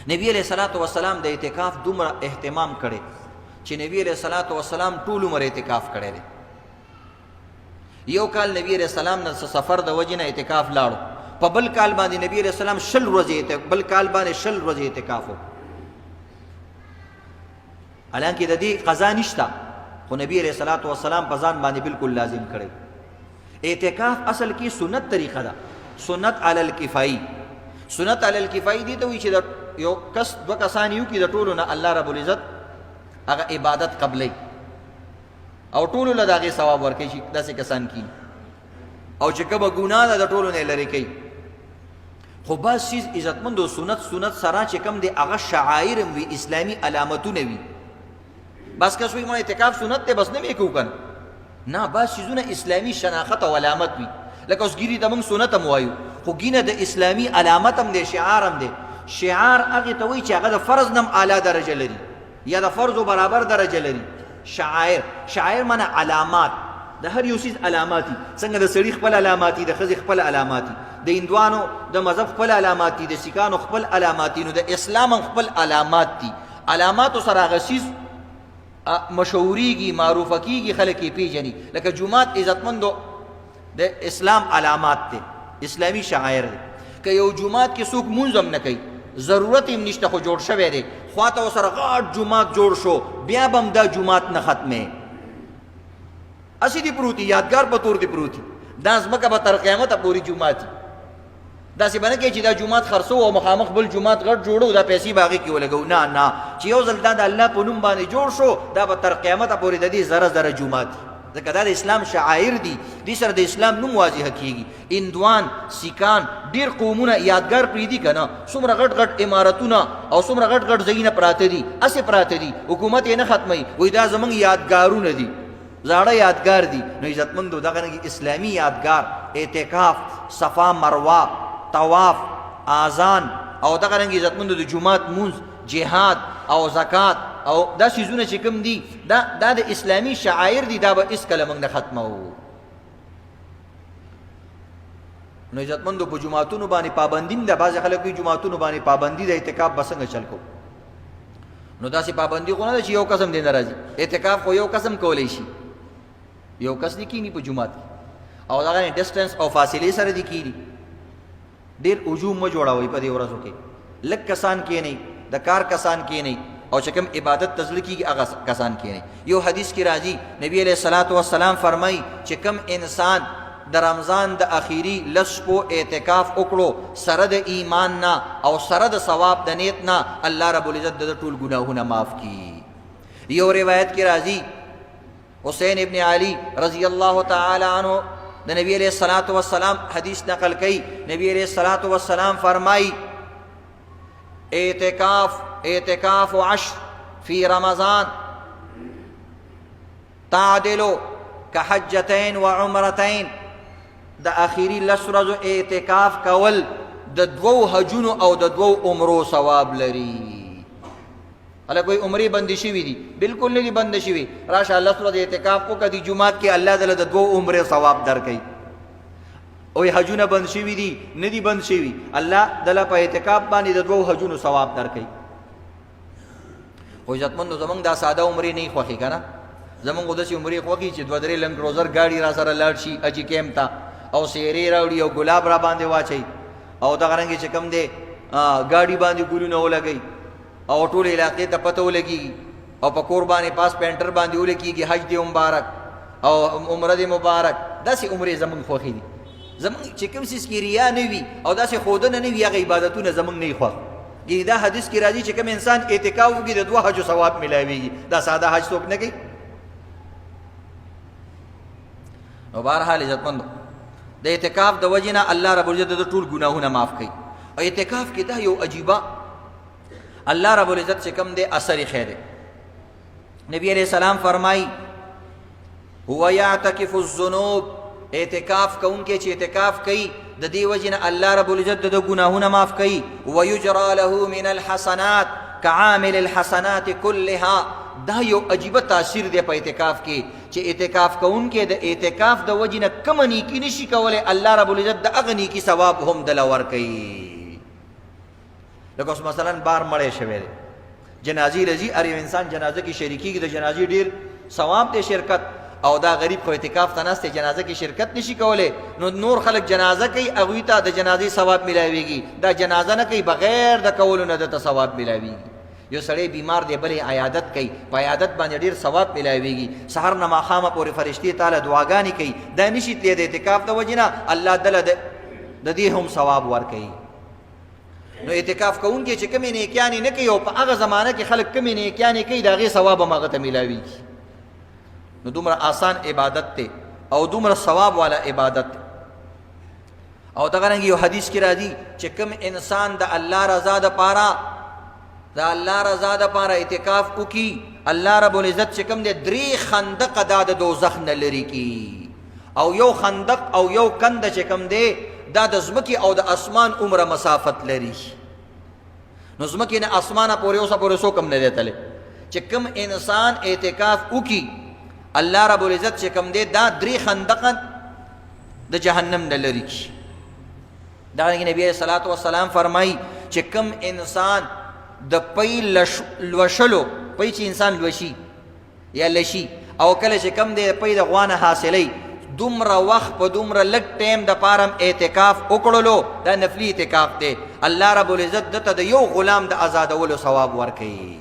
نبی علیہ الصلوۃ والسلام د اعتکاف دومره اهتمام کړي چې نبی علیہ الصلوۃ والسلام ټول عمر اعتکاف کړی دی. یو کال نبی علیہ السلام نه سفر د وجې نه اعتکاف لاړو، په بل کال باندې نبی علیہ السلام 20 ورځې، بل کال باندې 20 ورځې اعتکاف وکړ. حالانکه د دې قضا نشته، خو نبی علیہ الصلوۃ والسلام په ځان باندې بالکل لازم کړی. اعتکاف اصل کې سنت طریقه ده، سنت علی الکفایي. سنت علی الکفایي دي ته وی چې د یو کس دوه کسان یو کې د ټولو نه الله رب العزت هغه عبادت قبلې او ټولو له دغه ثواب ورکړي چې داسې کسان کی او چې کومه ګناه ده د ټولو نه لري کوي. خو بعض چیز عزتمند او سنت سنت سره چې کم دی هغه شعائر هم وي، اسلامي علامتونه وي. بس که سوی مو اعتکاف سنت ته بس نه مې کو کنه نه، بعض چیزونه اسلامي شناخت او علامت وي. لکه اوس ګیری ته موږ سنت هم وایو، خو ګینه د اسلامي علامت هم دی، شعار هم دی. شعار هغه ته وایي چې هغه د فرض نم اعلی درجه لري یا د فرض برابر درجه لري. شعائر، شعائر معنی علامات، د هر یو څیز علامات دي. څنګه د سړي خپل علامات دي، د ښځې خپل علامات دي، د هندوانو د مذهب خپل علامات دي، د سیکانو خپل علامات دي، نو د اسلام هم خپل علامات دي. علاماتو سره هغه څیز مشهورېږي، معروفه کېږي، خلک یې پېژني. لکه جومات عزتمندو د اسلام علامات دی، اسلامي شعائر دی. که یو جومات کې څوک مونځ هم نه کوي، ضرورت هم نشته، خو جوړ شوی دی، خواته ورسره غټ جومات جوړ شو، بیا به هم دا جومات نه ختمې، هسې دې پروت، یادګار په تور دې پروت، دا ځمکه به تر قیامته پورې جومات. داسې به نه کوي چې دا جومات خرڅو او مخامخ بل جومات غټ جوړو، دا پیسې به هغې کې ولګوو. نه نه، چې یو ځل دا د الله په نوم باندې جوړ شو، دا به تر قیامته پورې د دې ذره ذره جومات وي، ځکه دا د اسلام شعائر دي، دې سره د اسلام نوم واضح کیږي. هندوان، سیکان، ډیر قومونه یادګار پریدي که نه، څومره غټ غټ امارتونه او څومره غټ غټ ځایونه پراته دي، هسې پراته دي، حکومت یې نه ختموي، وایي دا زموږ یادګارونه دي، زاړه یادګار دي. نو عزتمندو دغه رنګ اسلامي یادګار اعتکاف، صفا مروه، طواف، اذان او دغه رنګ عزتمندو د جمعات مونځ، جهاد او زکات او دا څیزونه چې کوم دي، دا د اسلامي شعائر دي، دا به هېڅکله موږ نه ختموو. نو عزتمندو په جماعتونو باندې پابندي ده. بعضې خلک وایي جماعتونو باندې پابندي ده، اعتکاف به څنګه چل کوو؟ نو داسې پابندي خو نه ده چې یو کس هم دې نه راځي. اعتکاف خو یو کس هم کولی شي، یو کس دې کینی په جومات کې او دغه ډسټنس او فاصلې سره دې کینی. ډېر هجوم مه جوړوئ په دې ورځو کې، لږ کسان کینئ، د کار کسان کینئ او چې کوم عبادت ته زړه کېږي هغه کسان کینئ. یو حدیث کې راځي، نبی علیه الصلاة والسلام فرمایي چې کوم انسان د رمضان د اخیری لس شپو اعتکاف وکړو سره د ایمان نه او سره د ثواب د نیت نه، الله رب العزت د ټول ګناهونه معاف کړي. یو روایت کې راځي، حسین ابن علی رضی الله تعالی عنہ د نبی علیہ الصلوۃ والسلام حدیث نقل کړي، نبی علیہ الصلوۃ والسلام فرمایي اعتکاف، اعتکاف عشر فی رمضان تعدل کحجتین و عمرتین. د اخیری لس ورځو اعتکاف کول د دوو حجونو او د دوو عمرو ثواب لري. هله کوئی عمرې بندې شوي دي؟ بالکل نه دي بند شوي. راشه لس ورځې اعتکاف وکړه دي جومات کې، الله دله د دوو عمرې ثواب درکوي. او حجونه بند شوي دي؟ نه دي بند شوي، الله دله په اعتکاف باندې د دوو حجونو ثواب درکوي. خو عزتمندو زمونږ دا ساده عمرې نه خوښي که نه، زمونږ خو داسې عمرې خوښي چې دوه درې لنډ کروزر ګاډي را سره لاړ شي اجي کیمپ ته او سیرې راوړي او ګلاب را باندې واچوي او دغه رنګې چې کوم دی ګاډي باندې ګلونه ولګوي او ټول علاقې ته پته ولګېږي او په کور باندې پاس پینټر باندې ولګېږي حج دې مبارک او عمره دې مبارک. داسې عمرې زمونږ خوښې دي. زمونږ چې کوم څیز کې ریا نه وي او داسې ښودنه نه وي، هغه عبادتونه زمونږ نه خوښ. ګینه دا حدیث کې راځي چې کوم انسان اعتکاف وکړي د دوه حجو ثواب ملاویږي. دا ساده حج څوک نه کوي. نو بهرحال عزتمند د اعتکاف د وجې نه الله رب العزت د ټول ګناهونه معاف کوي. او اعتکاف کې دا یو عجیبه الله رب العزت چې کوم دی اثر خیر دی. نبی علیہ السلام فرمای هو یعتکف الذنوب، اعتکاف کوونکی چې اعتکاف کوي د دې وجې نه الله رب العزت د ګناهونه معاف کوي. ویجرا له من الحسنات كعامل الحسنات كلها. دا یو عجیبه تاثیر دی په اعتکاف کې چې اعتکاف کوونکی د اعتکاف د وجې نه کومه نیکي نشي کولی، الله رب العزت د هغه نیکي ثواب هم دله ورکوي. لکه اوس مثلا بار مړی شوی دی، جنازې لذي هر یو انسان جنازه کې شریکېږي، د جنازې ډیر ثواب دی شرکت، او دا غریب خو اعتکاف ته ناست دی، جنازه کې شرکت نشي کولی، نو نور خلک جنازه کوي، هغوی ته د جنازې ثواب ملاویږي، دا جنازه نه کوي، بغیر د کولو نه ده ته ثواب ملاویږي. یو سړی بیمار دی، بلې عیادت کوي، په عیادت باندې ډیر ثواب ملاویږي، سهار نه ماښامه پورې فرشتې تعالی دعاګانې کوي، دا نشي تللی د اعتکاف د وجې نه، الله دله د دې هم ثواب ورکوي. نو اعتکاف کوونکی چې کومې نیکیانې نه کوي او په هغه زمانه کې خلک کومې نیکیانې کوي، د هغې ثواب هم هغه ته میلاویږي. نو دومره آسان عبادت دی او دومره ثواب والا عبادت دی. او دغه رنګ یو حدیث کې راځي چې کوم انسان د الله رضا د پاره، د الله رضا د پاره اعتکاف وکي، الله رب العزت چې کوم دی درې خندق دا د دوزخ نه لري کی، او یو خندق او یو کند چې کوم دی دا د ځمکې او د اسمان عمره مسافت لري. نو ځمکې نه اسمانه پورې اوسه پورې څوک هم نه دی تللی. چې کوم انسان اعتکاف وکي، الله رب العزت چې کوم دی دا درې خندقه د جهنم نه لري کی. دا رنګ نبی علیہ الصلوۃ والسلام فرمایي چې کوم انسان د پي لوشلو پي چې انسان لوشي یا لشي، او کله چې کم دی پي د غوانه حاصلې، دومره وخت په دومره لږ ټیم د پارم اعتکاف وکړلو، دا نفلی اعتکاف دی، الله رب العزت دته د یو غلام د آزادولو ثواب ورکوي.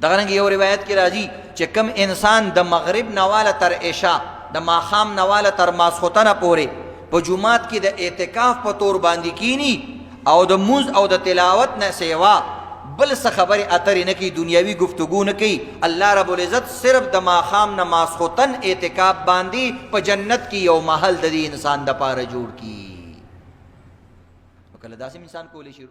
دغه رنګ یو روایت کې راځي چې کم انسان د مغرب نواله تر عشاء، د ماښام نواله تر ماسخوتنه پورې په جومات کې د اعتکاف په تور باندې کینی او د موز او د تلاوت نه سیوا بل څه خبرې اترې نه کوي، دنیوي گفتگو نه کوي، الله رب العزت صرف د ماښام نه ماسخوتن اعتکاف باندې په جنت کې یو محل د دې انسان د پاره جوړ کی. کله داسې انسان کولی شي.